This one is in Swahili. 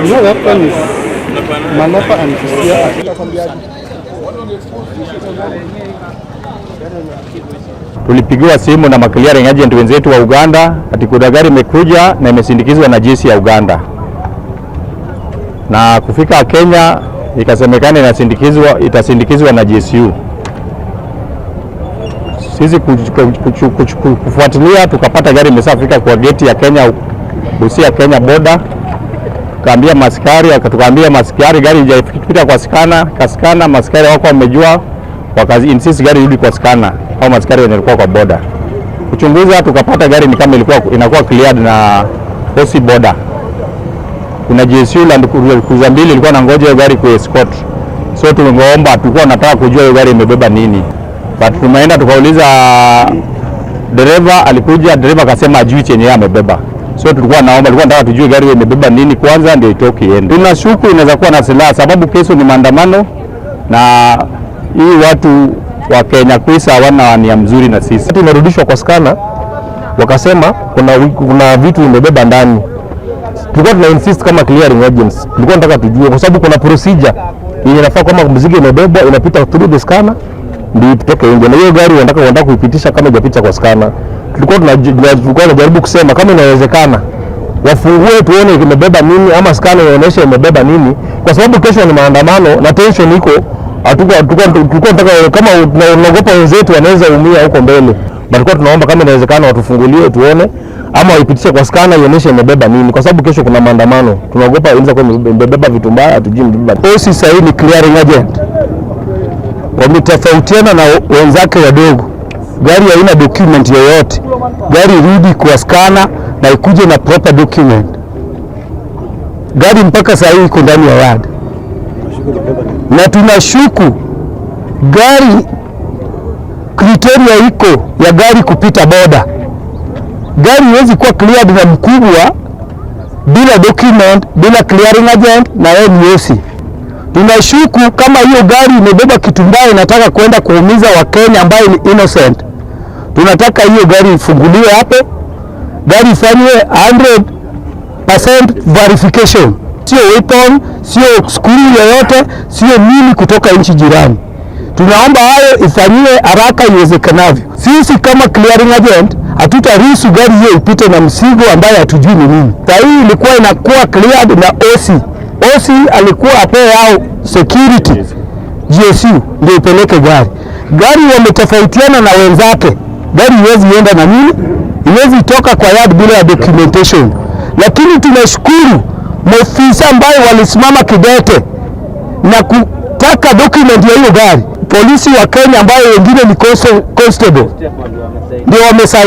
You know that one is Malapa and Busia. Tulipigiwa simu na maclearing agent wenzetu wa Uganda ati kuna gari imekuja na imesindikizwa na jeshi ya Uganda, na kufika Kenya ikasemekana inasindikizwa itasindikizwa na GSU. Sisi kufuatilia tukapata gari imeshafika kwa geti ya Kenya, Busia Kenya border. Tukaambia maskari, tukaambia maskari gari haijapita kwa scanner, kaskana maskari wako wamejua, wakazi insist gari irudi kwa scanner au maskari wenye walikuwa kwa border. Kuchunguza tukapata gari ni kama ilikuwa inakuwa cleared na OC border. Kuna GSU Land Cruiser mbili ilikuwa na ngoja hiyo gari ku escort. So tumeomba, tulikuwa tunataka kujua hiyo gari imebeba nini. But tumeenda tukauliza dereva, alikuja dereva akasema ajui chenye yeye amebeba. So tulikuwa naomba, tulikuwa nataka tujue gari hiyo imebeba nini kwanza ndio itoke iende. Tunashuku inaweza kuwa na silaha, sababu kesho ni maandamano na hii watu wa Kenya Kwanza hawana nia mzuri na sisi. Imerudishwa kwa scanner, wakasema kuna vitu imebeba ndani. Tulikuwa tuna insist kama clearing agents, tulikuwa tunataka tujue, kwa sababu kuna procedure yenye inafaa kama mzigo imebebwa inapita through the scanner ndio itoke nje, na hiyo gari wanataka kuipitisha kama haijapita kwa scanner. Tulikuwa tunajaribu kusema kama inawezekana wafungue tuone imebeba nini, ama scanner ionyeshe imebeba nini, kwa sababu kesho ni maandamano na tension iko. Tulikuwa tunataka kama tunaogopa wenzetu wanaweza umia huko mbele, tulikuwa tunaomba kama inawezekana watufungulie tuone, ama waipitishe kwa scanner ionyeshe imebeba nini, kwa sababu kesho kuna maandamano. Tunaogopa inaweza kuwa imebeba vitu mbaya, hatujui imebeba. OC sahii ni clearing agent, wametofautiana na wenzake wadogo. Gari haina document yoyote, gari irudi kwa scanner na ikuje na proper document. Gari mpaka saa hii iko ndani ya yard, na tunashuku gari, criteria iko ya gari kupita boda. Gari iwezi kuwa cleared na mkubwa bila document, bila clearing agent na yeye ni OC. Tunashuku kama hiyo gari imebeba kitu mbaya inataka kwenda kuumiza Wakenya ambayo ni innocent. Tunataka hiyo gari ifunguliwe hapo, gari ifanywe 100% verification, sio weapon, sio screw yoyote, sio nini kutoka nchi jirani. Tunaomba hayo ifanyiwe haraka iwezekanavyo. Sisi kama clearing agent hatutaruhusu gari hiyo ipite na mzigo ambayo hatujui ni nini. Saa hii ilikuwa inakuwa cleared na OC. OC alikuwa apewe hao security GSU ndio ipeleke gari. Gari wametofautiana na wenzake, gari iwezi enda na nini, iwezi toka kwa yard bila ya documentation. Lakini tunashukuru maofisa ambayo walisimama kidete na kutaka document ya hiyo gari. Polisi wa Kenya ambayo wengine ni constable ndio wamesaidia.